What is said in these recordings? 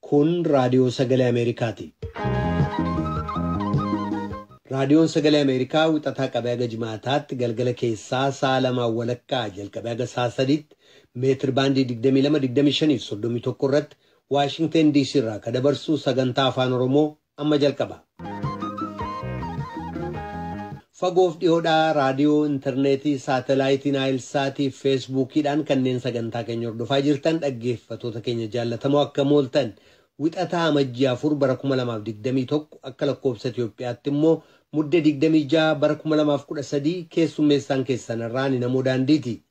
Kun raadiyoo sagalee Ameerikaati. Raadiyoon sagalee Ameerikaa wixataa qabee haga jimaataatti galgala keessaa sa'a lamaan walakkaa jalqabee haga sa'a sadiitti meetir baandii 22, 25 31 irratti Waashingteen DC irraa kan dabarsu sagantaa afaan Oromoo amma jalqaba. Fagoof dhiyoodhaa raadiyoo, intarneetii, saatalaayitii, naayilsaatii fi feesbuukiidhaan kanneen sagantaa keenya hordofaa jirtan dhaggeeffatoota keenya jaallatamoo akka mooltan wixataa amajjii 4 bara 2021 akka lakkoofsa Itoophiyaatti immoo muddee 26 bara 2013 keessummeessaan keessan irraa ni namoo daandiiti.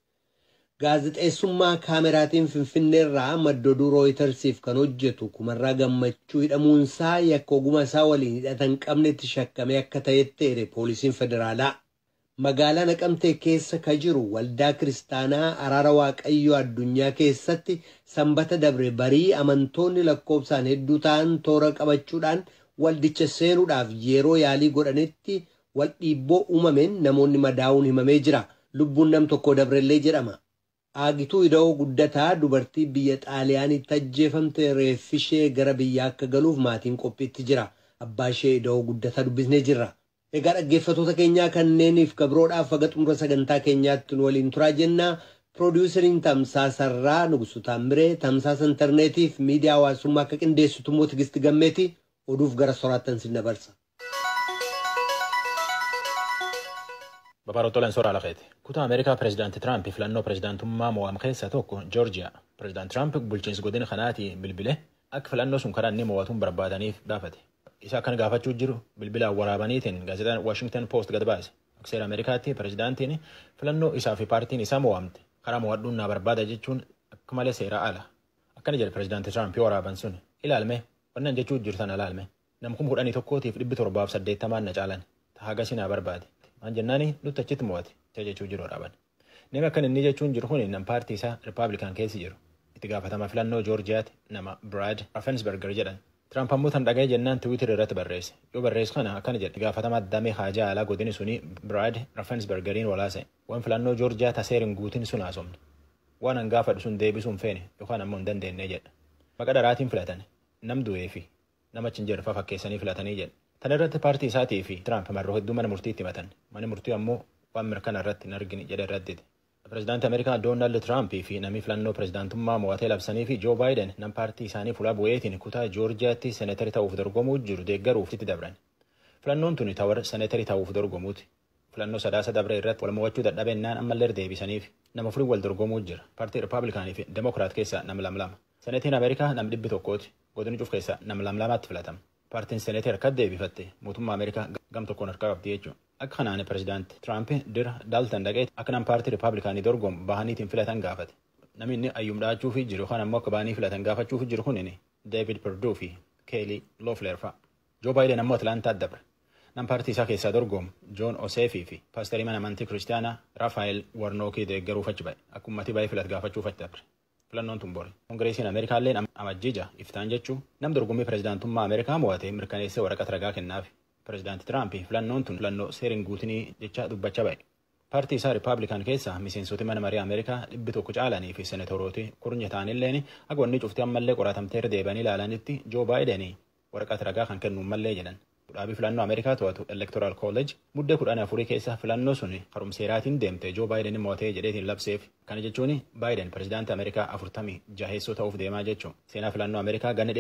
Gaazexeessummaa kaameraatiin Finfinneerraa madda oduu Rooyitersiif kan hojjetu Kumarraa Gammachuu hidhamuunsaa yakka ogummaa isaa waliin hidhata hin qabnetti shakkamee akka ta'etti eere poolisiin federaalaa. Magaalaa Naqamtee keessa ka jiru waldaa kiristaanaa Araara Waaqayyoo addunyaa keessatti sanbata dabre barii amantoonni lakkoofsaan hedduu ta'an toora qabachuudhaan waldicha seenuudhaaf yeroo yaalii godhanitti wal dhiibboo uumameen namoonni madaa'uun himamee jira. Lubbuun nam tokkoo dabrellee jedhama. Aagituu Ida'oo Guddataa dubartii biyya Xaaliyaanitti ajjeefamte reeffishee gara biyyaa akka galuuf maatiin qophiitti jira. Abbaa ishee Ida'oo Guddataa dubbisnee jirra. Egaa dhaggeeffatoota keenyaa kanneeniif gabroodhaaf haga xumura sagantaa keenyaatti nu waliin turaa jennaa. Piroodyuusariin Tamsaasarraa Nugusu Taamiree tamsaasa intarneetiif miidiyaa hawaasummaa akka qindeessitu immoo Tigisti Gammeeti oduuf gara soraattan sin dabarsa. Babaroottoleen soraa lafeeti. Kutaa Ameerikaa Pireezidaanti Tiraamp filannoo pireezidaantummaa mo'ame keessaa tokko Joorjiyaa. Pireezidaanti Tiraamp bulchiinsa godina kanaatii bilbile akka filannoo sun karaa inni mo'atuun barbaadaniif gaafate. Isa akkan gaafachuu jiru bilbilaan waraabaniitiin gaazexaan Washington Post gad baase. Akka seera Ameerikaatti pireezidaantiin filannoo isaa fi paartiin isaa mo'amte karaa mo'adhuun naa barbaada jechuun akka malee seera ala. Akkana jedhe pireezidaanti Tiraamp yoo waraaban sun ilaalme wannan jechuu jirtan alaalme nam 11,780 na caalan hagasii naa barbaade. Waan jennaani nutti achitti mo'ate jechuu jiru waraaban. Namni akkan inni jechuun jiru kun nam paartii isaa Rippaabilikaan keessa jiru. Itti gaafatama filannoo Joorjiyaatti nama Biraad Raffensberger jedhan. Tiraamp ammoo tan dhaga'ee jennaan Tiwiitir irratti barreesse. Yoo barreesse kana akkana jedhe gaafatama damee haajaa alaa godini suni Biraad Raffensbergeriin walaase. Waan filannoo Joorjiyaa taseer hin guutin sun haasofne. Waan an gaafadhu sun deebisuu hin feene yookaan ammoo hin dandeenye jedha. Maqa dharaatiin filatan nam du'ee fi nama achi hin jirre fakkeessanii filatanii jedha. Tan irratti paartii isaatii fi Tiraamp marroo hedduu mana murtiitti himatan. Manni murtii ammoo waan mirkana irratti hin argine jedhe irratti. Pireezidaantii Ameerikaa Doonaald Tiraamp fi namni filannoo pireezidaantummaa mo'atee labsanii fi Joo Baayiden nam paartii isaanii fuula bu'eetiin kutaa Joorjiyaatti seeneetarii ta'uuf dorgomuu jiru deeggaruuf itti dabran. Filannoon tuni tawar seeneetarii ta'uuf dorgomuuti. Filannoo sadaasa dabre irratti wal mo'achuu dadhabennaan ammallee deebisaniif nama afurii wal dorgomuu jira. Paartii Rippaabilikaanii fi Demokiraat keessaa nam lama lama. Seneetiin Ameerikaa nam 100ti. Godina cuuf keessaa nam lama lamaatti filatama. Paartiin Seneetii harkatti deebifatte mootummaa Ameerikaa gam tokkoon harkaa qabdi jechuudha. Akka kanaan pireezidaanti Tiraamp dira Daaltan dhaqee akka nam paartii Rippaabilikaanii dorgomu bahaniitiin filatan gaafate. Namni inni ayyuum dha'achuufii jiru yookaan ammoo akka bahanii filatan gaafachuufii jiru kun Deevid Perduu fi Keelii Loofleer fa'a. Joo Baayiden ammoo Atlaantaatti dabre. Nam paartii isaa keessaa dorgomu Joon Oseefii fi paasterii mana amantii Kiristaanaa Raafaayel Warnookii deeggaruuf achi ba'e. Akka uummatii baay'ee filatu gaafachuuf achi dabre. Filannoon tun bori. Koongireesiin Ameerikaallee amajjija iftaan jechuun nam dorgommii pireezidaantummaa Ameerikaa mo'ate mirkaneessee waraqata ragaa kennaaf. Pireezidaanti Tiraamp filannoon tun filannoo seera hin guutinii jecha dubbachaa ba'e. Paartii isaa Rippaabilikaan keessaa miseensoti mana marii Ameerikaa 100 caalanii fi seenatorooti kurnya ta'anilleen akka wanni cufti ammallee qoratamteer deebanii ilaalanitti Joo Baayiden waraqata ragaa kan kennuun mallee jedhan. Dhaabii filannoo Ameerikaa to'atu Electoral College muddee 14 keessa filannoo sun harumseeraatiin deemte Joo Baayiden mo'atee jedheetiin labseef. Kana jechuun Baayiden pireezidaantii Ameerikaa 46 ta'uuf deemaa jechuudha. Seenaa filannoo Ameerikaa ganna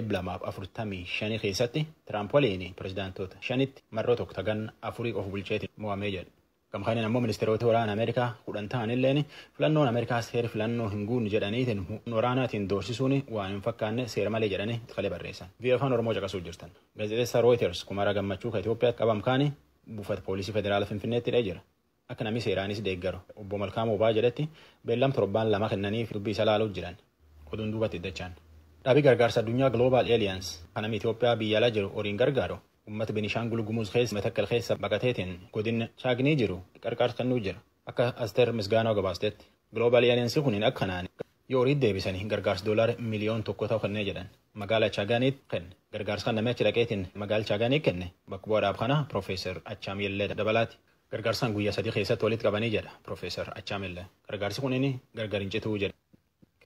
245 keessatti Tiraamp waliin pireezidaantoota shanitti marroo tokko tagan afurii of bulcheetiin mo'amee jedhu. Gamkaaniin ammoo ministeerota waraana Ameerikaa 10 ta'anilleen filannoon Ameerikaa seera filannoo hin guunne jedhaniitiin waraanaatiin doorsisuun waan hin fakkaanne seera malee jedhanii itti barreessan. VOA afaan Oromoo caqasuu jirtan. Gaazexeessaa Reuters Kumaraa Gammachuu kan Itoophiyaatti qabam kaani buufata poolisii federaala Finfinneetti hidhee jira. Akka namni seeraanis deeggaru obbo Malkaamuu Obaa jedhetti beellam torbaan 2 kennaniif dubbii isa laaluuf jiran. Oduun duubatti iddachaan. Dhaabii gargaarsa addunyaa Global Alliance kan namni Itoophiyaa biyya alaa jiru horiin gargaaru uummata Beenishaangul Gumuz keessa Matakkal keessa baqateetiin godina Chaagnii jiru qarqaarsa kennuu jira. Akka Asteer Misgaanoo gabaastetti Global Alliance kun akkanaan yoo horii deebisanii gargaarsa doolaara miliyoona 1 ta'u kennee jedhan. Magaala Chaaganiitti kenne. Gargaarsa kan namni achi dhaqeetiin magaala Chaaganii kenne bakka bu'aadhaaf kana Piroofeesar Achaamillee Dabalaati. Gargaarsaan guyyaa 3 keessatti walitti qabanii jedha Piroofeesar Achaamillee. Gargaarsi kun gargar hin cituu jedha.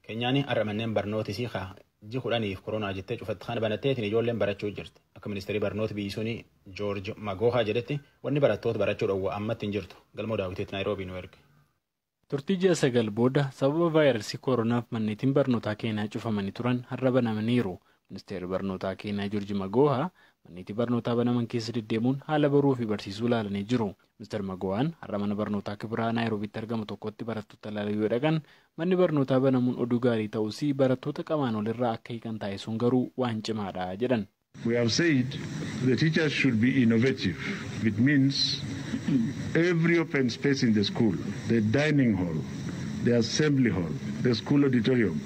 Keenyaan har'a manneen barnootisii haa Ji 10f koronaa jettee cufatti kana banatteetiin ijoolleen barachuu jirti. Akka ministeerii barnoota biyyi sunii Joorji Magoohaa jedhetti wanni barattoota barachuu dhowwa ammatti hin jirtu. Galmoo Daawitiitti Naayiroobii nu erge. Turtii ji'a 9 booda sababa vaayirasii koronaaf manneetiin barnootaa Keeniyaa cufamanii turan har'a banamaniiru. Ministeerri barnootaa Keeniyaa Joorji Magoohaa manneetii barnootaa banaman keessa deddeemuun haala baruu fi barsiisuu ilaalanii jiru. Ministeer Magoohaan har'a mana barnootaa Kibiraa Naayiroobiitti argamu tokkotti barattoota ilaaluu yoo dhaqan manni barnootaa banamuun oduu gaarii ta'us barattoota qamaan olirraa akka hiikan taasisuun garuu waan cimaadha jedhan. We have said the teachers should be innovative. It means every open space in the school, the dining hall, the assembly hall, the school auditorium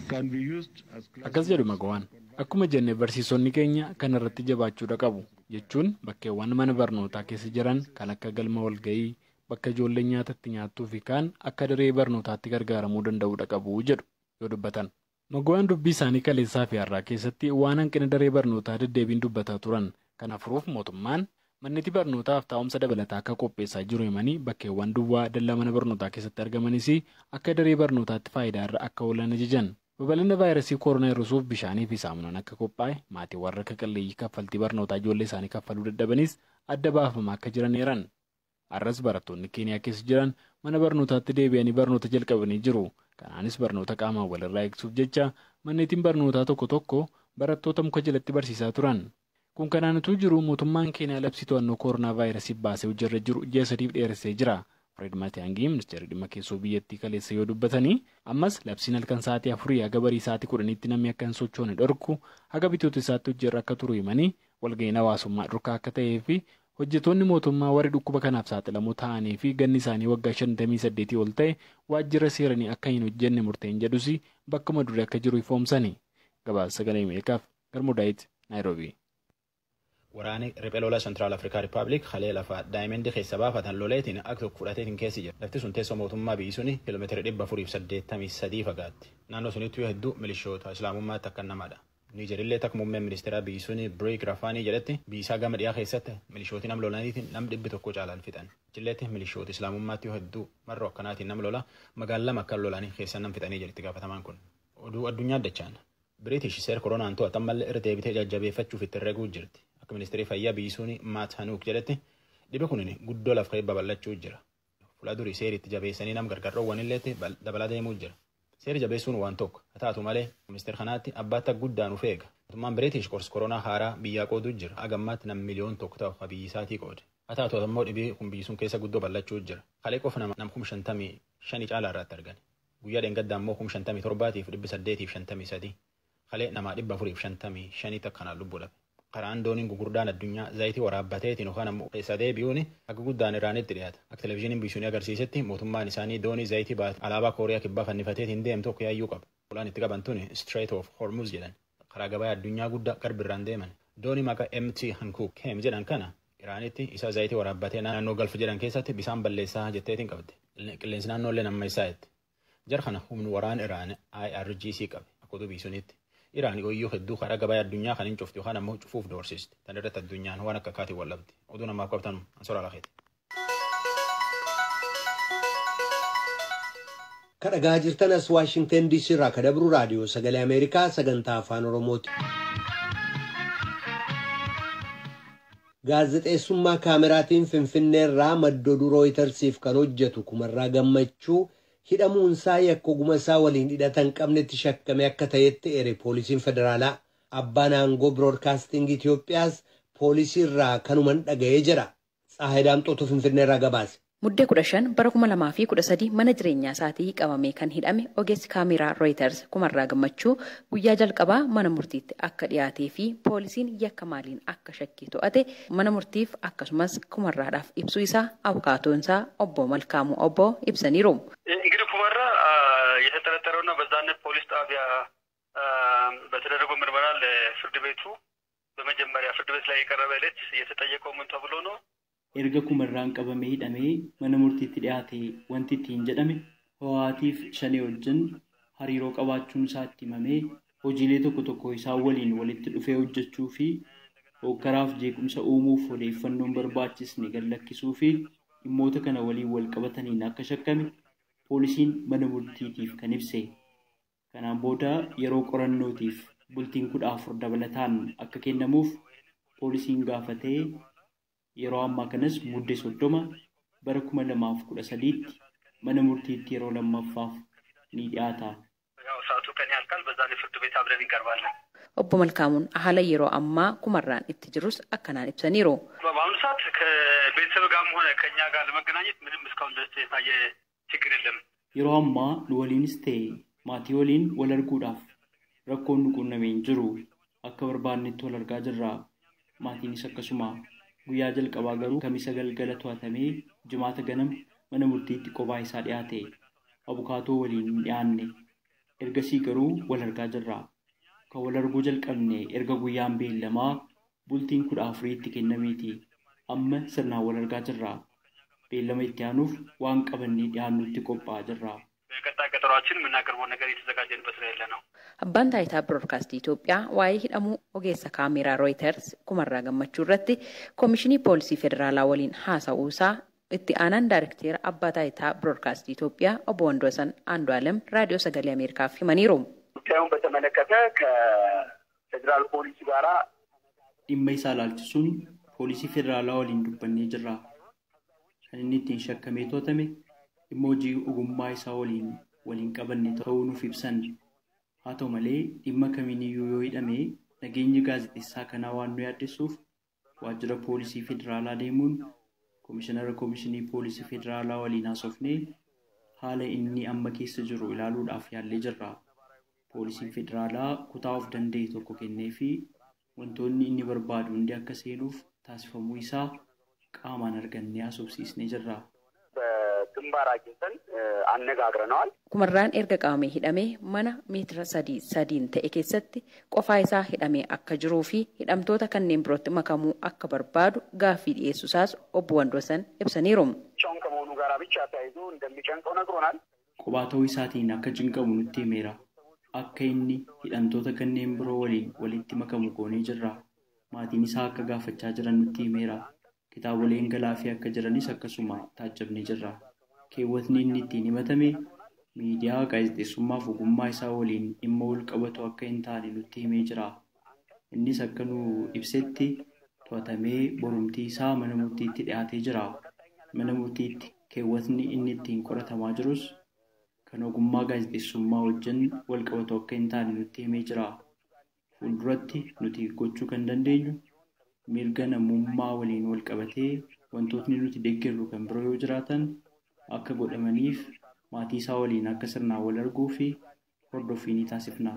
can be used as Akkas jedhu Magoohaan. Akkuma jenne barsiisonni keenya kan irratti jabaachuudha qabu jechuun bakkeewwan mana barnootaa keessa jiran kan akka galma walga'ii, bakka ijoolleen nyaata itti nyaattuu fi kaan akka daree barnootaatti gargaaramuu danda'uudha qabu jedhu yoo dubbatan. Magoohaan dubbii isaanii kaleessaa fi har'aa keessatti waan hanqina daree barnootaa deddeebiin dubbataa turan. Kana furuuf mootummaan manneetii barnootaaf taa'umsa dabalataa akka qopheessaa jiru himanii bakkeewwan duwwaa dallaa mana barnootaa keessatti argamanis akka daree barnootaatti faayidaa irra akka oolan ajajan. Babal'ina vaayirasii koronaa hir'isuuf bishaanii fi saamunaan akka qophaa'e maatii warra akka qalleeyyii kaffaltii barnootaa ijoollee isaanii kaffaluu dadhabanis adda baafamaa akka jiran eeran. Har'as barattoonni Keeniyaa keessa jiran mana barnootaatti deebi'anii barnoota jalqabanii jiru. Kanaanis barnoota qaamaan walirraa eegsuuf jecha manneetiin barnootaa tokko tokko barattoota muka jalatti barsiisaa turan. Kun kanaan utuu jiru mootummaan Keeniyaa labsii to'annoo koronaa vaayirasii baasee hojiirra jiru ji'a 3 dheeressee jira. Fred Matiyaangii ministeerri dhimma keessoo biyyattii kaleessa yoo dubbatanii ammas labsiin halkan sa'aatii 4 haga barii sa'aatii 10tti namni akka hin sochoone dhorku haga bitoota isaatti hojiirra akka turu himanii walga'iin hawaasummaa dhorkaa akka ta'ee fi hojjettoonni mootummaa warri dhukkuba kanaaf saaxilamoo ta'anii fi ganni isaanii waggaa 58 ol ta'e waajjira seeranii akka hin hojjenne murteen jedhus bakkuma durii akka jiru ifoomsani. Gabaasa Sagalee Ameerikaaf Galmoo Daawit, Naayiroobii. Waraanni riphee lolaa Sentiraal Afrikaa Rippaabilik halee lafa daayimendii keessa baafatan loleetiin akka tokko fudhateetiin keessi jira. Lafti sun teessoo mootummaa biyyi suni kiiloomeetira 483 fagaatti. Naannoo sunitti yoo hedduu milishoota islaamummaatti akka namaadha. Niijerillee takka muummeen ministeeraa biyyi suni Biriik Rafaanii jedhetti biyyisaa gama dhiyaa keessatti milishooti nam lolaniitiin nam 100 caalaan fixan. Achilleetti milishoota islaamummaatti yoo hedduu marroo akkanaatiin nam lola magaalaa lama akka lolanii keessa nam fixanii jedhetti gaafatamaan kun. Oduu addunyaa dachaan. Biriitish seera koronaan to'atan mallee irra deebitee jajjabeeffachuuf itti herreguu jirti. Akka ministeerri fayyaa biyyi suni Maat Hanuuk jedhetti dhibe kunin guddoo lafa ka'ee babal'achuu jira. Fuula durii seeri itti jabeessanii nam gargar dhoowwan illeetti dabalaa deemuu jira. Seeri jabeessuun waan tokko haa taatu malee ministeera kanaatti abbaatti guddaan uf eega. Mootummaan Biriitish qorsi koronaa haaraa biyyaa qooduu jira. Haga ammaatti nam miliyoon 1 ta'u biyyi isaatii qoode. Haa taatu ammoo dhibee kun biyyi sun keessa guddoo bal'achuu jira. Kalee qofa nama 55,000 caalaa irratti argan. Guyyaa dheengaddaa ammoo 57,853. Kalee namaa 455 takkanaan lubbuu dhabe. Karaan dooniin gurguddaan addunyaa zayitii waraabbateetiin yookaan ammoo keessa deebi'uun akka guddaan Iraanitti dhiyaata. Akka televizyiiniin biyyi sunii agarsiisetti mootummaan isaanii doonii zayitii baatu alaabaa Kooriyaa kibbaa fannifateetiin deemtu tokko yaayyuu qaba. Ulaan itti qaban tuni Strait of Hormuz jedhan. Karaa gabaa addunyaa guddaa garbirraan deeman. Doonii maqaa MT Hankook Kem jedhan kana Iraanitti isa zayitii waraabbatee naannoo Galf jedhan keessatti bisaan balleessaa jetteetiin qabdi. Qilleensi naannoollee nammaysaa jetti. Jara kana humni waraana Iraan IRGC qabe akka oduu biyyi suniitti. Iraan ooyyuu hedduu karaa gabaa addunyaa kan hin cuftu yookaan ammoo cufuuf doorsisti. Tan irratti addunyaan waan akka akkaatiin wal dhabdi. Oduu namaaf qabatan ansora lakeeti. Kan dhagaa jirtan as Waashingtan DC irraa kan dabru raadiyoo Sagalee Ameerikaa sagantaa Afaan Oromooti. Gaazexeessummaa kaameraatiin Finfinnee irraa madda oduu Rooyitersiif kan hojjetu Kumarraa Gammachuu hidhamuunsaa yakka ogummaa isaa waliin hidhata hin qabnetti shakkamee akka ta'etti eere poolisiin federaalaa. Abbaan aangoo biroodkaastingii Itoophiyaas poolisii irraa kanuman dhaga'ee jira. Tsaahay Daamxootu Finfinnee irraa gabaase. Muddee 15 bara 2013 mana jireenyaa isaatii qabamee kan hidhame ogeessi kaameraa Reuters Kumarraa Gammachuu guyyaa jalqabaa mana murtiitti akka dhiyaatee fi poolisiin yakka maaliin akka shakkii to'ate mana murtiif akkasumas Kumarraadhaaf ibsuu isaa abukaatoon isaa obbo Malkaamuu obbo ibsaniiru. እንግዲህ ኩመራ የተጠረጠረውና በዛነት ፖሊስ ጣቢያ በተደረገው ምርመራ ለፍርድ ቤቱ በመጀመሪያ ፍርድ ቤት ላይ የቀረበ ዕለት የተጠየቀው ምን ተብሎ ነው? Erga Kumarraan qabamee hidhamee mana murtiitti dhiyaate wanti ittiin jedhame ho'aatiif shanee wajjin hariiroo qabaachuun isaa itti himamee hojiilee tokko tokko isaan waliin walitti dhufee hojjechuu fi hokkaraaf jeequmsa uumuuf odeeffannoon barbaachisne gad lakkisuu fi dhimmoota kana waliin wal qabataniin akka shakkame poolisiin mana murtiitiif kan ibse. Kanaan booda yeroo qorannootiif bultiin 14 dabalataan akka kennamuuf poolisiin gaafatee yeroo ammaa kanas Mudde 30 bara 2013tti mana murtiitti yeroo lammaffaaf ni dhiyaata. Obbo Malkaamuun haala yeroo ammaa Kumarraan itti jirus akkanaan ibsaniiru. በአሁኑ ሰዓት ከቤተሰብ ጋርም ሆነ ከእኛ ጋር ለመገናኘት ምንም እስካሁን ድረስ የታየ ችግር የለም። Yeroo ammaa nu waliinis ta'e maatii waliin wal arguudhaaf rakkoon nu quunnamee hin jiru. Akka barbaannetti wal argaa jirra. Maatiinis akkasuma. Guyyaa jalqabaa garuu Kamisa galgala to'atamee Jimaata ganama mana murtiitti kophaa isaa dhiyaate. Abukaatoo waliin hin dhiyaanne. Ergasii garuu wal argaa jirra. Kan wal arguu jalqabne erga guyyaan beellamaa bultiin 14tti kennameeti. Amma sirnaan wal argaa jirra. Beellama itti aanuuf waan qabannee dhiyaannutti qophaa'aa jirra. በቀጣይ ቀጠሯችን የምናቀርበው ነገር እየተዘጋጀንበት ነው ያለ ነው። Abbaan taayitaa Biroodkaastii Itoophiyaa waa'ee hidhamuu ogeessa kaameeraa Reuters Kumarraa Gammachuu irratti Koomishinii Poolisii Federaalaa waliin haasa'uu isaa itti aanaan Daayirekteera Abbaa Taayitaa Biroodkaastii Itoophiyaa Obbo Wandoosan Andu'aalem Raadiyoo Sagalee Ameerikaaf himaniiru. ጉዳዩን በተመለከተ ከፌዴራል ፖሊስ ጋራ Dhimma isaa ilaalchisuun poolisii federaalaa waliin dubbannee jirra. Kan inni ittiin shakkamee to'atame dhimma hojii ogummaa isaa waliin waliin qabanne ta'uu nuuf ibsan. Haa ta'u malee dhimma kamiiniyyuu yoo hidhame nageenyi gaazexeessaa kanaa waan nu yaaddessuuf waajjira poolisii federaalaa deemuun koomishinara koomishinii poolisii federaalaa waliin haasofnee haala inni amma keessa jiru ilaaluudhaaf yaallee jirra. Poolisiin federaalaa kutaa of danda'e tokko kenneefii wantoonni inni barbaadu hundi akka seenuuf taasifamuu isaa qaamaan argannee haasofsiisnee jirra. በግንባር አግኝተን አነጋግረነዋል። Kumarraan erga qabamee hidhamee mana meetira sadii sadiin ta'e keessatti qofaa isaa hidhamee akka jiruu fi hidhamtoota kanneen birootti makamuu akka barbaadu gaaffii dhiyeessuusaas Obbo Wandoosan ibsaniiru. ብቻውን ከመሆኑ ጋር ብቻ ተያይዞ እንደሚጨንቀው ነግሮናል። Kophaa ta'uu isaatiin akka cinqamu nutti himeera. Akka inni hidhamtoota kanneen biroo waliin walitti makamu goonee jirra. Maatiin isaa akka gaafachaa jiran nutti himeera. Kitaaboleen galaafii akka jiranis akkasuma taajjabnee jirra. Keewwatni inni ittiin himatame miidiyaa gaazexeessummaaf ogummaa isaa waliin dhimma wal qabatu akka hin taane nutti himee jira. Innis akka nu ibsetti to'atamee borumtii isaa mana murtiitti dhiyaatee jira. Mana murtiitti keewwatni inni ittiin qoratamaa jirus kan ogummaa gaazexeessummaa wajjin wal qabatu akka hin taane nutti himee jira. Fuulduratti nuti gochuu kan dandeenyu mirga namummaa waliin wal qabatee wantootni nuti deeggarru kan biroo yoo jiraatan akka godhamaniif maatii isaa waliin akka sirnaan wal arguu fi hordoffii ni taasifna.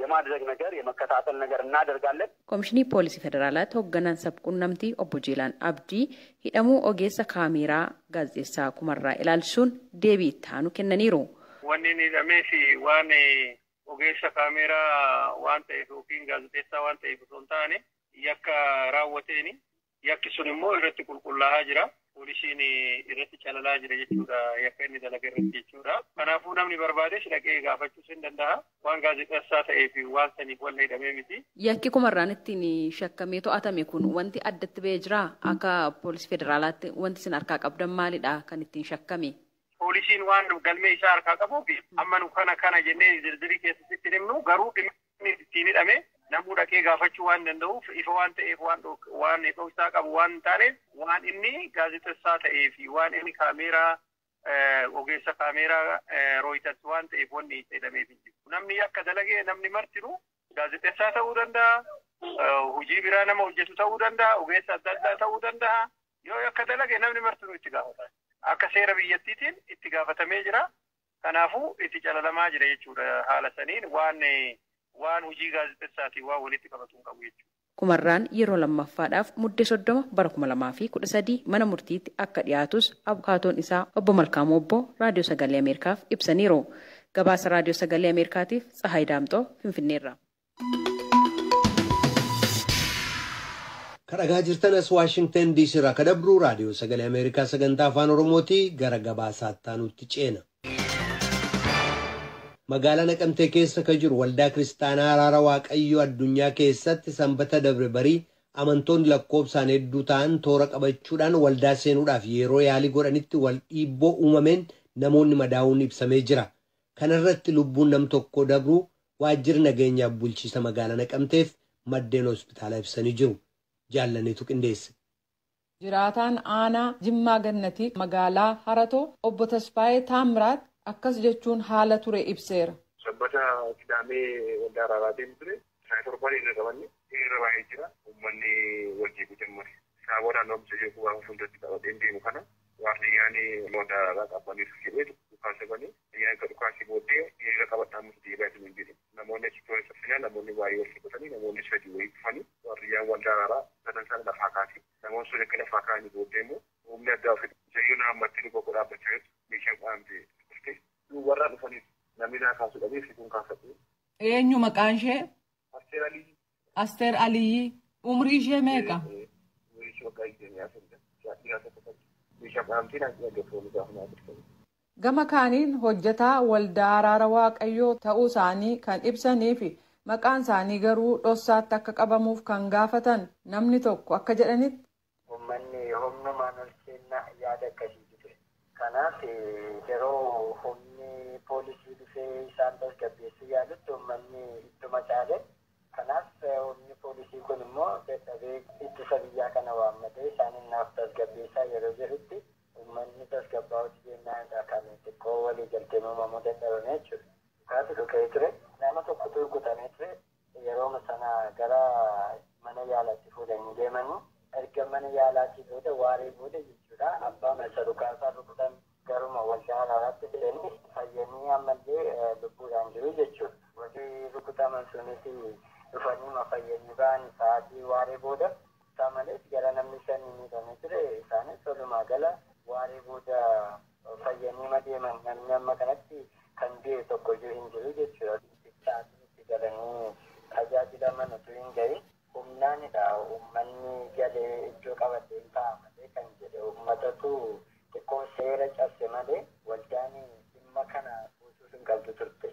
የማድረግ ነገር የመከታተል ነገር እናደርጋለን። Koomishinii Poolisii Federaalaatti hoogganaan sabquunnamtii Obbo Jeelaan Abdii hidhamuu ogeessa kaameeraa gaazexeessaa Kumarraa ilaalchisuun deebii itti aanu kennaniiru. Wanni inni hidhamee fi waan ogeessa kaameeraa waan ta'eef yookiin gaazexeessaa waan ta'eef osoo hin taane yakka raawwateeni yakki sun immoo irratti qulqullaa'aa jira. Poolisiin irratti calalaa jira jechuudha. Yakka inni dalaga irratti jechuudha. Kanaafuu namni barbaades dhaqee gaafachuus hin danda'a. Waan gaazexeessaa ta'ee fi waan saniif walla hidhamee miti. Yakki Kumarraan ittiin shakkamee to'atame kun wanti addatti ba'ee jiraa? Akka poolisii federaalaatti wanti isin harkaa qabdan maalidha kan ittiin shakkame? Poolisiin waan galmee isaa harkaa qabuuf amma nu kana kana jennee zirzirii keessatti himnu garuu dhimmi ittiin hidhame namuu dhaqee gaafachuu waan danda'uuf ifa waan ta'eef waan isaa qabu waan hin taaneef waan inni gaazexessaa ta'ee fi waan inni kaameeraa ogeessa kaameeraa Reuters waan ta'eef wanni hidhameef hin jiru. Namni akka dalagee namni martinu gaazexessaa ta'uu danda'a, hojii biraa nama hojjetu ta'uu danda'a, ogeessa adda addaa ta'uu danda'a. Yoo akka dalage namni martinu itti gaafata. Akka seera biyyattiitiin itti gaafatamee jira. Kanaafuu itti calalamaa jira jechuudha haala saniin waan hojii gaazexessaatiin waan walitti qabatu hin qabu jechuudha. Kumarraan yeroo lammaffaadhaaf Muddee 30 bara 2013 mana murtiitti akka dhiyaatus abukaatoon isaa Obbo Malkaamuu Obbo Raadiyoo Sagalee Ameerikaaf ibsaniiru. Gabaasa Raadiyoo Sagalee Ameerikaatiif Tsahaay Daamxoo Finfinneerra. Kadhagaa jirtan as Waashingtan DC irraa kadabruu Raadiyoo Sagalee Ameerikaa sagantaa Afaan Oromooti gara gabaasaatti aanutti ceena. Magaalaa Naqamtee keessa kan jiru waldaa Kiristaanaa Araara Waaqayyoo addunyaa keessatti sanbata dabre barii amantoonni lakkoofsaan hedduu ta'an toora qabachuudhaan waldaa seenuudhaaf yeroo yaalii godhanitti wal dhiibboo uumameen namoonni madaa'uun ibsamee jira. Kana irratti lubbuun nam tokko dabruu waajjirri nageenyaaf bulchiisa magaalaa Naqamteef maddeen hospitaala ibsanii jiru. Jaallaniitu qindeesse. Jiraataan aanaa Jimmaa Gannatii magaalaa Haratoo obbo Tasfaayee Taamiraat akkas jechuun haala ture ibseera. Sabbata Kidaamee waldaa araaraa deemu ture. Isaan torban irra qabanne irra baay'ee jira. Uummanni wal jeequu jalqabe. Saawwa naannoo jeequu waan fuulduratti qabatee deemu kana waardiyyaan waldaa araaraa qabaniif jedhee dhukaasa bane. Ayyaana dhukaasii booddee hiriira qabadhaa mutu deebi'aa jiru hin jedhe. Namoonni achi turan saffinaa namoonni baay'ee wal qabatanii namoonni sadii wayii dhufanii waardiyyaan waldaa araaraa sadan sana lafaa kaase. Namoonni sun akka lafaa kaa'anii booddee immoo humni addaa ofi jayyoo ammatti dhuga godhaa dhaabbachaa jirtu meeshaan qaamtee dhufte. Warra dhufaniif namni naa kaasuu dhabee figuun kaafate. Eenyu maqaan ishee? Asteer Aliyyi. Asteer Aliyyi. Umrii ishee meeqa? Umrii ishee waggaa 24. Dhiira tokko qabdi. Meeshaa qaamtee naa gaggeeffamu gaafa naa dhufte. Gama kaaniin hojjetaa waldaa araara waaqayyoo ta'uu isaanii kan ibsanii fi maqaan isaanii garuu dhoksaatti akka qabamuuf kan gaafatan namni tokko akka jedhanitti. Uummanni humnumaan ol seenaa yaada akkasiitu ture. Kanaaf yeroo humni poolisii dhufee isaan tasgabbeessuu yaalutti uummanni ittuma caale. Kanaaf humni poolisii kun immoo dadhabee ittisa biyyaa kana waammatee isaan naaf tasgabbeessaa yeroo jedhutti uummanni tasgabbaa'utti jennaanidha kan xiqqoo walii galteen uumamuu dadhabame jechuudha. Dhukaatu dhukee ture. Nama tokkotu rukutamee ture. Yeroo sana gara mana yaalaatti fuudhanii deemanii erga mana yaalaatii booda waaree booda jechuudha abbaa masa dhukaasaa rukutan garuma waldaa araaraatti fidanii fayyanii ammallee lubbuudhaan jiru jechuudha. Warri rukutaman sunis dhufanii fayyanii ba'an sa'aatii waaree booda isaa malees gara namni shanii miidhamee ture isaanis walumaa gala waaree booda fayyanii deeman namni amma kanatti kan du'e tokko iyyuu hin jiru jechuudha. Sa'aatiin itti galanii tajaajilaman utuu hin gahin humnaanidha uummanni galee iddoo qabatee ta'a malee kan jedhe uummatatu xiqqoo seera cabse malee waldaan dhimma kana guutuu hin qabdu turte.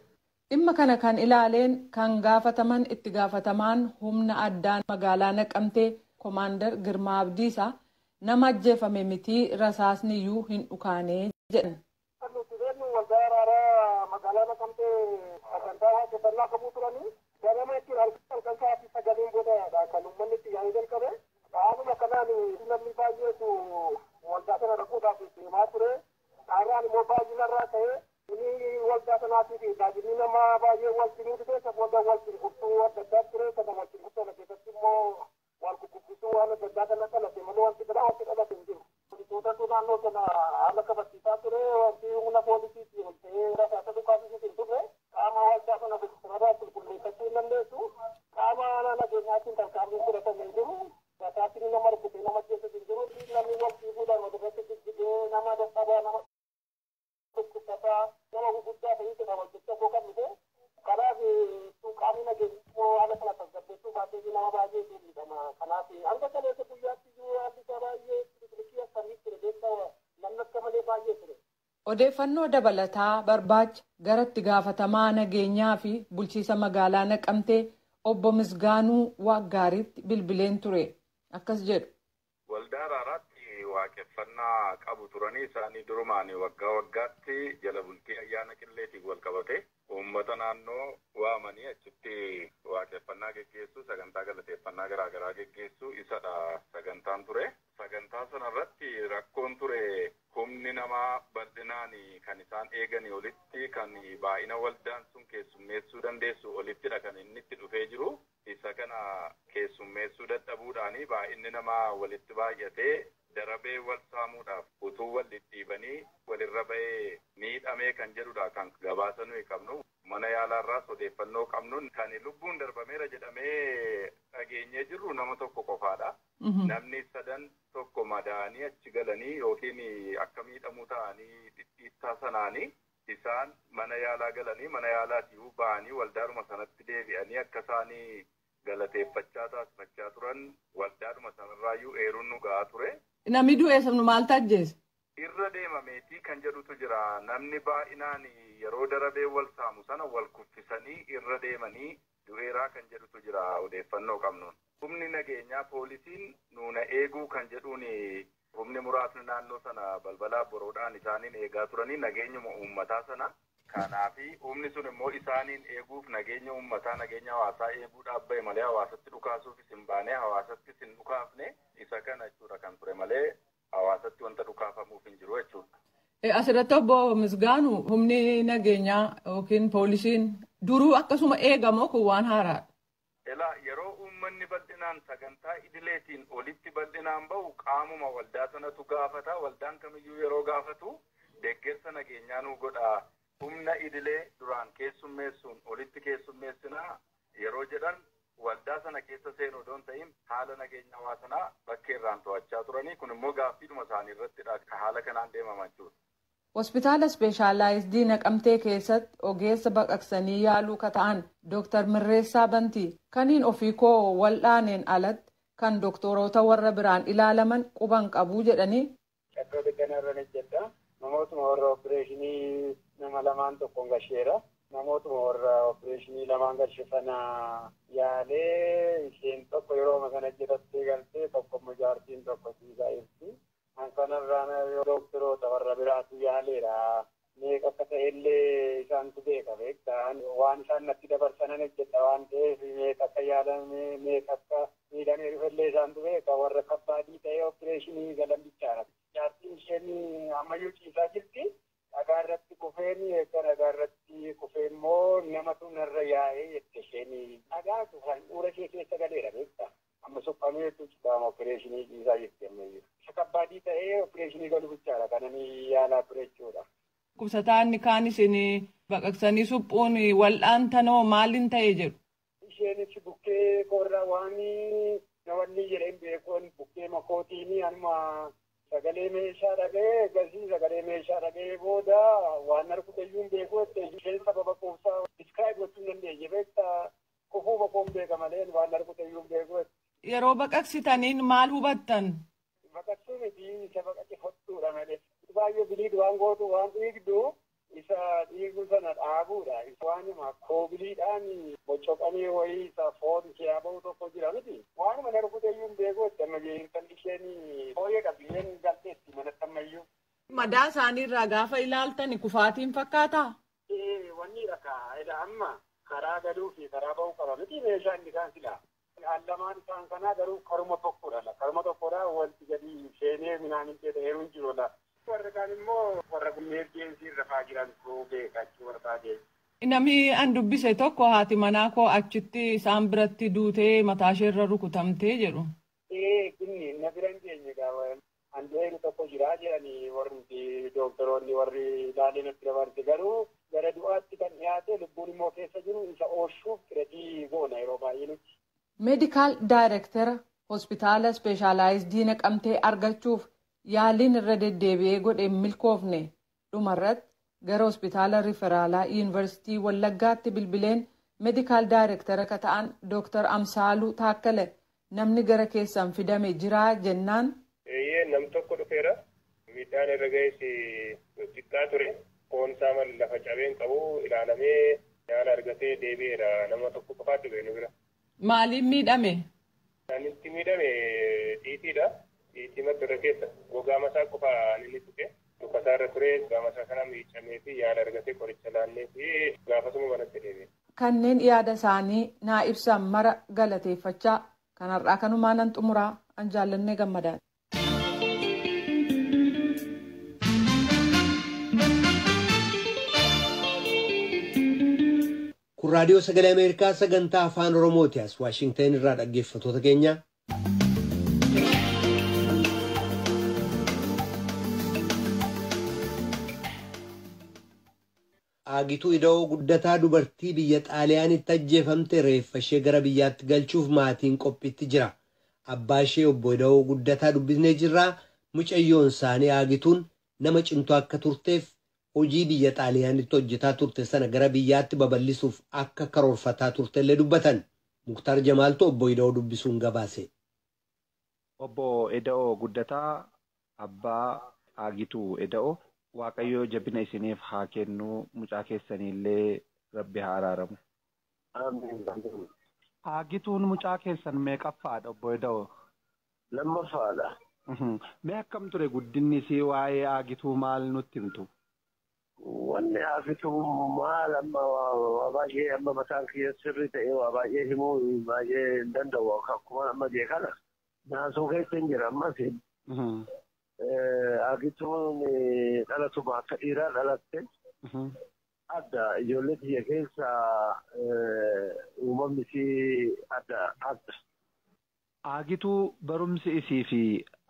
Dhimma kana kan ilaaleen kan gaafataman itti gaafatamaan humna addaan magaalaa Naqamtee Komaandar Girmaa Abdiisaa nama ajjeefame mitii rasaasni iyyuu hin dhukaanee jedhan. Nuti beeknu waldaa araaraa magaalaa Naqamtee sagantaa waaqeffannaa qabuu turanii ganama jechuun halkan sa'aatii sagaleen booda'aadha kan uummanni itti yaa'ee jalqabe. Haaluma kanaan namni baay'eetu waldaa kana dhaquudhaaf deemaa ture. Dhaarraan immoo baay'inarraa ka'ee inni waldaa sanaatiif tajaajilli namaa baay'ee wal cinuu dhufee booda wal cingurtuu adda addaa ture. Sana wal cingurtuu sana keessatti immoo wal gurguddisuu waan adda addaa kana dhalate malee wanti biraa wanti dhalate hin jiru. Poolisootatu naannoo sana haala kabachiisaa ture. Wanti humna poolisiitiin ol ta'ee rasaasa dhukaasisiis hin turre. Qaama waldaa sana sanarraa qulqulleeffachuu hin dandeessu. Qaama nageenyaatiin tarkaanfiin fudhatame hin jiru. Rasaasni nama rukutee nama keessas hin jiru. Namni wal fiiguudhaan walirratti jijjigee nama dadhabaa nama dhukkubsataa nama gurguddaa ta'ee jedha wal jecha kan dhufe. Kanaaf qaamni nageenyaa haala kana tasgabbeessuu baatee nama baay'ee miidhama. Kanaaf hanga kaleessa guyyaatti iyyuu haalli isaa baay'ee biqiltii akkamii ture beektaa namni akka malee baay'ee ture. Odeeffannoo dabalataa barbaacha gara itti gaafatamaa nageenyaa fi bulchiisa magaalaa Naqamtee obbo Misgaanuu Waaqgaariitti bilbileen ture. Akkas jedhu. Waldaa araaraatti waaqeffannaa qabu turanii isaanii durumaan waggaa waggaatti jala bultii ayyaana qilleetiin wal qabate uummata naannoo waamanii achitti waaqeffannaa geggeessu sagantaa galateeffannaa garaagaraa geggeessu isadha sagantaan ture. Sagantaa sanarratti rakkoon ture humni namaa bal'inaan kan isaan eeganii olitti kan baay'ina waldaan sun keessummeessuu dandeessu olittidha kan inni itti dhufee jiru. Isa kana keessummeessuu dadhabuudhaani baay'inni namaa walitti baay'atee darabee wal saamuudhaaf utuu wal dhidhiibanii walirra ba'ee miidhamee kan jedhudha kan gabaasa nuyi qabnu. Mana yaalaarraas odeeffannoo qabnuun kan lubbuun darbameera jedhamee dhageenyee jirru nama tokko qofaadha. Namni sadan tokko madaanii achi galanii yookiin akka miidhamuu ta'anii dhidhiittaa sanaanii isaan mana yaalaa galanii mana yaalaatii ba'anii waldaadhuma sanatti deebi'anii akka isaanii galateeffachaa taasifachaa turan waldaadhuma sanarraayyuu eeruun nu ga'aa ture. Namni du'e sabnu maal tajjeese? Irra deemameetii kan jedhutu jira. Namni baay'inaan yeroo darabee wal saamu sana wal kuffisanii irra deemanii du'eeraa kan jedhutu jira odeeffannoo qabnuun. Humni nageenyaa poolisiin nuuna eeguu kan jedhuun humni muraasni naannoo sana balbalaa boroodhaan isaaniin eegaa turanii nageenyuma uummataa sana Kanaafi humni sun immoo isaaniin eeguuf nageenya uummataa nageenya hawaasaa eeguudhaaf bahe malee hawaasatti dhukaasuufis hin baane hawaasattis hin dhukaafne isa kana jechuudha kan ture malee hawaasatti wanta dhukaafamuuf hin jiru jechuudha. Asirratti obbo Misgaanu humni nageenyaa yookiin poolisiin duruu akkasuma eegamoo kun waan haaraadha. Elaa yeroo uummanni bal'inaan sagantaa idileetiin olitti bal'inaan bahu qaamuma waldaa sanatu gaafata. Waldaan kamiyyuu yeroo gaafatu deeggarsa nageenyaa nuu godha. Humna idilee duraan keessummeessuun olitti keessummeessinaa yeroo jedhan waldaa sana keessa seenuu osoo hin ta'in haala nageenya hawaasanaa bakkee irraan to'achaa turanii kun immoo gaaffiidhuma isaanii irrattidha haala kanaan deemamaa jechuudha. Hospitaala Ispeeshaalaayizidii Naqamtee keessatti ogeessa baqaqsanii yaaluu ka ta'an Dooktar Mirreessaa Bantii kaniin ofii koo wal'aaneen alatti kan doktoroota warra biraan ilaalaman quban qabuu jedhanii. Qaqqaba kanarra hojjedha. Namootuma warra opereeshinii nama lamaan tokkoon gasheera. Namootuma warra opereeshinii lamaan gashe sana yaalee isheen tokko yeroo sana hojjetattee galtee tokko immoo jaartiin tokko ciisaa jirti. Kan kanarraan doktoroota warra biraatu yaaleera. Meeqa akka ta'ellee isaantu beeka beektaa. Waan isaan natti dabarsanan hojjedha waan ta'eef meeqa akka yaalame meeqa akka miidhamee dhufellee isaantu beeka warra kabbaadii ta'ee opereeshinii galan bichaadha. Jaartiin isheen ammayyuu ciisaa jirti. Dhagaa irratti kufeen eega dhagaa irratti kufee immoo namatu narra yaa'ee jette isheen. Dhagaatu handhuura ishee keessa galeera beektaa. Amma suphameetu qaama opereeshinii ciisaa jirti ammayyuu. Isa kabbaadii ta'ee opereeshinii galu bichaadha kananii yaalaa ture jechuudha. Dhukkubsataan kaan isin baqaqsanii suphuun wal'aantanoo maaliin ta'e jedhu. Isheenis bukkee korra waan nawanni jedheen beekuun bukkee makootiin anuma sagalee meeshaa dhaga'ee gasii sagalee meeshaa dhaga'ee booda waan harkuteyyuu hin beeku isheen sababa quubsaa diskiraayib gochuu hin dandeenye beektaa kufuu makoon beeka malee waan harkuteyyuu hin beeku. Yeroo baqaqsitaniin maal hubattan? Baqaqsuu miti isa baqaqe hodhuudha malee. Baay'ee biliid waan gootu waan dhiigdu isa dhiigu sana dhaabuudha. Waanuma koobiliidhaan bocoqamee wayii isa foon ishee bahu tokko jira miti. Waanuma na rukuteyyuu hin beeku itti amma intalli isheen fooyyee qabdi isheen galteetti manatti ammayyuu. Madaa isaaniirraa gaafa ilaaltan kufaatiin fakkaataa? Wanni dhaka amma karaa galuu fi karaa bahuu qaba miti meeshaan isaan silaa. Lamaan isaan kanaa garuu karuma tokkodha. Karuma tokkodha wanti gadi seenee minaan hin ta'e hin jiru. Warra kaan immoo warra emerjensii irra fa'aa jirantu beeka jechuu barbaade. Namni an dubbise tokko haati manaa koo achitti isaan biratti duutee mataa ishee irra rukutamtee jedhu. Inni na bira hin geenye gaafa an du'eeru tokko jira jedhanii warri dooktoroonni warri ilaalee natti dabarte garuu gara du'aatti kan dhiyaate lubbuun immoo keessa jiru isa oolchuuf kiretii goona yeroo baay'ee nuti. Meedikaal daayirektara hospitaala Ispeeshaalaayizidii Naqamtee argachuuf yaaliin irra deddeebi'ee godhe milkoofne dhumarratti gara hospitaala riferaalaa yuunivarsiitii Wallaggaatti bilbileen meedikaal daayirektara akka ta'an Dooktar Amsaaluu Taakkale namni gara keessan fidame jiraa jennaan. Eeyyee nam tokko dhufeera. Miidhaan irra ga'es xiqqaa ture. Foon isaa malee lafa cabeen qabu ilaalamee yaala argatee deebi'eera. Nama tokko qofaatu dhufe nu bira. Maaliin miidhame? Anitti miidhame xiitiidha. Xiitii madda irra keessa gogaa masaa qofaa inni tuqe. Luka isaa irra ture gogaa masaa kana miicamee fi yaala argatee qoricha laannee fi gaafasuma manatti deebi'e. Kanneen yaada isaanii naa ibsan mara galateeffachaa kan har'aa kanumaa nan xumuraa an jaallannee gammadaadha. Kun raadiyoo sagalee Ameerikaa sagantaa afaan Oromooti. As Waashingtan irraa dhaggeeffattoota keenya. Aagituu Ida'oo Guddataa dubartii biyya Xaaliyaanitti ajjeefamte reeffa ishee gara biyyaatti galchuuf maatiin qophiitti jira. Abbaa ishee obbo Ida'oo Guddataa dubbisnee jirra. Mucayyoon isaanii Aagituun nama cimtuu akka turteef hojii biyya Xaaliyaanitti hojjetaa turte sana gara biyyaatti babal'isuuf akka karoorfataa turtellee dubbatan. Muktaar Jamaaltu obbo Ida'oo dubbisuun gabaase. Obbo Ida'oo Guddataa abbaa Aagituu Ida'oo Waaqayyoo jabina isiniif haa kennu mucaa keessaniillee rabbi haa araaramu. Aagituun mucaa keessan meeqaffaadha obbo Ida'oo? Lammaffaadha. Mee akkam ture guddinni isii waa'ee Aagituu maal nutti himtu? Wanni Aagituu maal amma waa baay'ee amma mataan kiyya sirrii ta'ee waa baay'ee himuu baay'ee hin danda'u akkuma amma jee kana. Naasuu keessa hin jira ammas. Aagituun dhalatuma akka dhiiraa dhalatte. Adda ijoollee biyya keessa uumamni isii adda adda. Aagituu barumsi isii fi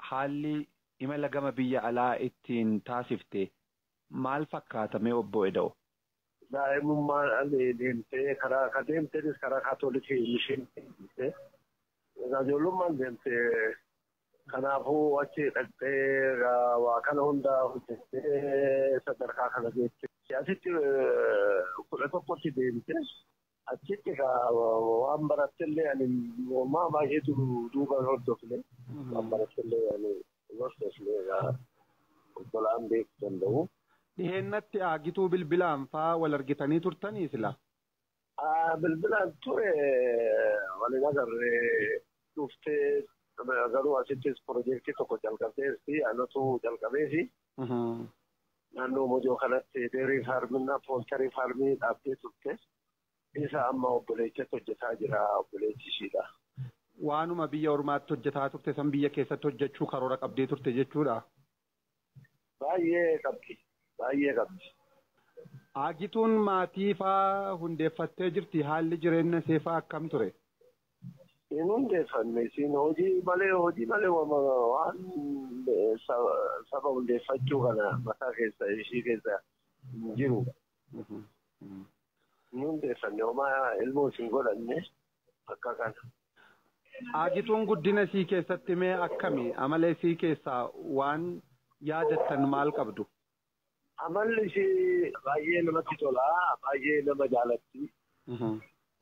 haalli imala gama biyya alaa ittiin taasifte maal fakkaatamee obbo Eda'o? Daa'imummaan deemtee karaa ka deemtenis karaa kaatolikii isheen deemtee ijoollummaan deemtee kanaafuu achi dhaqxee waa kana hunda hojjettee sadarkaa kana geesse. Asitti 11tti deemte achitti waan barattellee ani maa baay'ee duuba hordofne waan barattellee ani hordofne obbolaan beekuu danda'u. Dhiheennatti Aagituu bilbilaan faa wal argitanii turtanii sila? Bilbilaan ture waliin agarree dhuftee garuu asittis piroojeektii tokko jalqabdeerti anatu jalqabeefi. Naannoo Mojoo kanatti deerii faarminaa pooltarii faarmii dhaabdee turte. Isa amma obboleechatti hojjetaa jira obboleechi ishiidha. Waanuma biyya ormaatti hojjetaa turte san biyya keessatti hojjechuu karoora qabdee turte jechuudha. Baay'ee qabdi. Baay'ee qabdi. Aagituun maatii faa hundeeffattee jirti haalli jireenya ishee faa akkam ture? Hin hundeeffanne isiin hojii malee waan saba hundeeffachuu kana mataa keessa ishii keessa hin jiru. Hin hundeeffanne homaa ilmoo isin godhanne akka kana. Aagituun guddina isii keessatti mee akkami? Amala isii keessaa waan yaadattan maal qabdu? Amalli ishii baay'ee namatti tola, baay'ee nama jaalatti.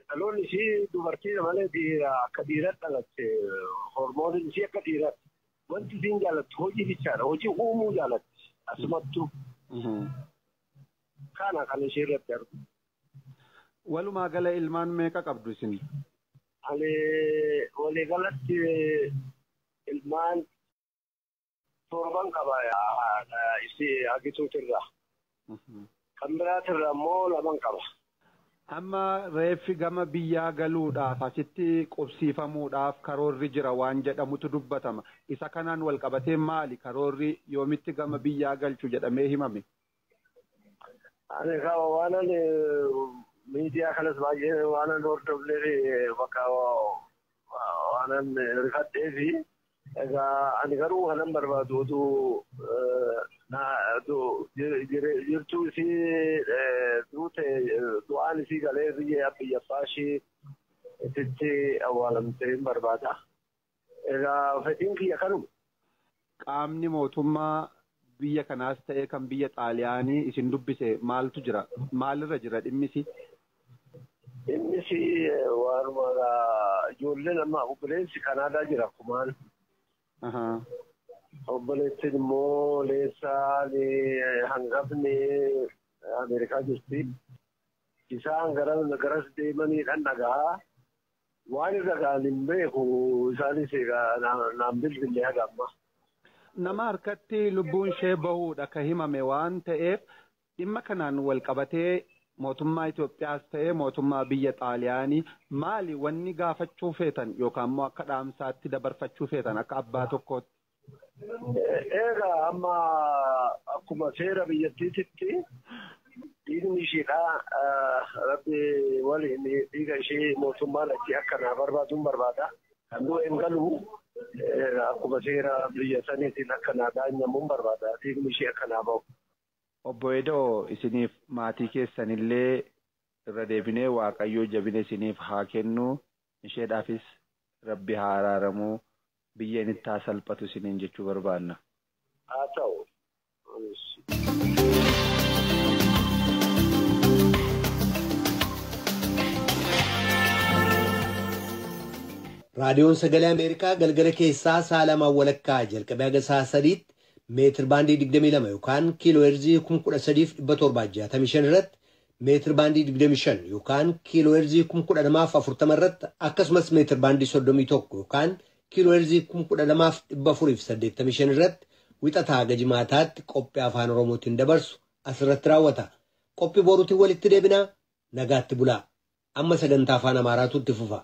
Dhaloonni ishii dubartii malee dhiira akka dhiiratti dhalatte hormooniin ishii akka dhiiratti. Wanti isiin jaalattu hojii bichaadha. Hojii uumuu jaalatti asumattuu. Kana kan ishee irratti argu. Walumaa gala ilmaan meeqa qabdu isin? Ani waliigalatti ilmaan 7 qaba isii Aagituutirraa. Kan biraatirraa immoo 2 qaba. Amma reeffi gama biyyaa galuudhaaf asitti qubsiifamuudhaaf karoorri jira waan jedhamutu dubbatama. Isa kanaan wal qabatee maali karoorri yoomitti gama biyyaa galchu jedhamee himame? Ani waan ani miidiyaa kanas baay'ee waan ani hordofnee bakka waan ani rifadhee fi egaa ani garuu kanan barbaadu oduu jirtuu isii duute du'aan isii galee biyya abbaa ishii itti awwaalamtee hin barbaada. Egaa fedhiin kiyya kanuma. Qaamni mootummaa biyya kanaas ta'ee kan biyya Xaaliyaanii isin dubbise maaltu jira? Maalirra jira dhimmisi? Dhimmisi waanuma ijoolleen amma obboleessi Kanaadaa jira kumaan. Obboleettiin immoo Leessaan hangafni Ameerikaa jirti. Isaan garas deemaniidhaan dhagaa. Waan irra ga'an hin beeku isaanis naan bilbilee haga amma. Nama harkatti lubbuun ishee bahuudha ka himame waan ta'eef dhimma kanaan wal qabatee mootummaa Itoophiyaas ta'ee mootummaa biyya Xaaliyaanii maali wanni gaafachuu feetan yookaan immoo akka dhaamsaatti dabarfachuu feetan akka abbaa tokkootti? Egaa amma akkuma seera biyyattiititti dhiigni isheedha rabbi waliin dhiiga ishee mootummaan achi akka naa barbaaduun barbaada. Kan du'e hin galu akkuma seera biyya saniitiin akka naa daanyamuun barbaada dhiigni ishee akka naa bahu. Obbo Eda'oo isiniif maatii keessanillee irra deebinee Waaqayyoo jabina isiniif haa kennu isheedhaafis rabbi haa araaramuu biyyeen itti haa salphatu isiniin jechuu barbaanna. Haa ta'u. Raadiyoon Sagalee Ameerikaa galgala keessaa sa'a 2:15 jalqabee haga sa'a 3tti meetir baandii 22 yookaan kiiloo heerzii 13,765 irratti meetir baandii 25 yookaan kiiloo heerzii 10,040 irratti akkasumas meetir baandii 31 yookaan kiiloo heerzii 10,485 irratti wixataa haga jimaataatti qophii afaan Oromootiin dabarsu asirratti raawwata. Qophii boruutiin walitti deebinaa nagaatti bulaa. Amma sagantaa afaan Amaaraatu itti fufa.